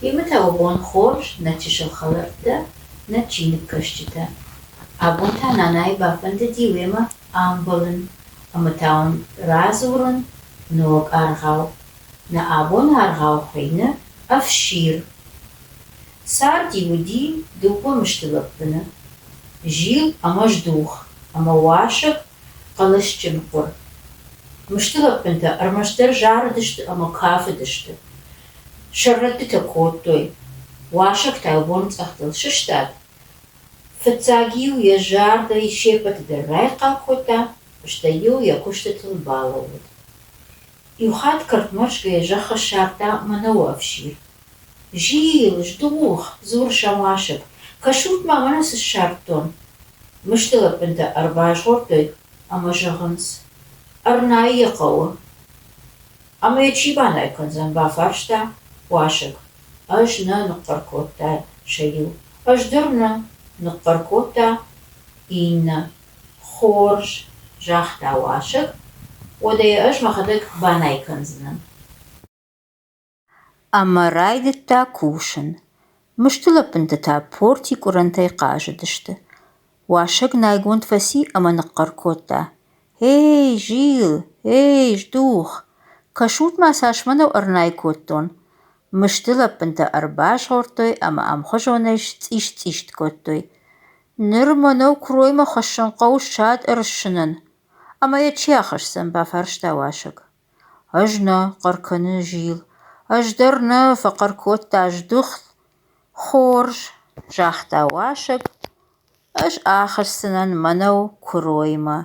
Йемӕ та уӕ бон хорз, нӕ чысыл хӕлӕрттӕ, нӕ чиныгкӕсджытӕ. Абон та нанайы бафӕндыди уемӕ амбӕлын ӕмӕ та уын радзурын ног аргъау. Нӕ абоны аргъау хуыйны Ӕфсир. Царди уыди дыууӕ мысты лӕппыны: Зил ӕмӕ Здух ӕмӕ Уасӕг хъӕлӕсджын хъуыр. Мысты лӕппынтӕ ӕрмӕстдӕр зарыдысты ӕмӕ кафыдысты. Сӕррӕттытӕ кодтой. Уасӕг та боныцъӕхтыл сыстад. Фыццаг-иу йӕ зардӕй се ппӕты дӕр райхъал кодта, стӕй-иу йӕ куыстытыл балӕууыд. Иухатт кӕртмӕрзгӕйӕ зӕххы ссардта мӕнӕуы ӕфсир. Зил, здух, дзуры сӕм уасӕг, кӕсут-ма, мӕнӕ цы ссардтон. Мысты лӕппынтӕ ӕрбазгъордтой ӕмӕ зӕгъынц: Ӕрнайы йӕ хъӕуы. Ӕмӕ йӕ чи банай кӕндзӕн? бафарста уасӕг. Ӕз нӕ, ныхъхъӕр кодта сӕ иу. Ӕз дӕр нӕ, ныхъхъӕр кодта иннӕ. Хорз, загъта уасӕг, уӕдӕ йӕ ӕз мӕхӕдӕг банай кӕндзынӕн. Ӕмӕ райдыдта кусын. Мысты лӕппынтӕ та порти къуырӕнтӕй хъазыдысты. Уасӕг найгонд фӕци ӕмӕ ныхъхъӕр кодта: «Эй, зил! Эй, здух! Кӕсут-ма, цас мӕнӕу ӕрнай кодтон!» Мысты лӕппынтӕ ӕрбазгъордтой ӕмӕ ӕмхуызонӕй сцъист-цъист кодтой. «Ныр мӕнӕу куыроймӕ хӕссын хъӕуы ссад ӕрыссынӕн. Ӕмӕ йӕ чи ахӕсдзӕн?» – бафарста уасӕг. Ӕз нӕ, хъӕр кӕны Зил. Ӕз дӕр нӕ, фӕхъӕр кодта Здыхт. Хорз, загъта уасӕг, ӕз ахӕсдзынӕн мӕнӕу куыроймӕ.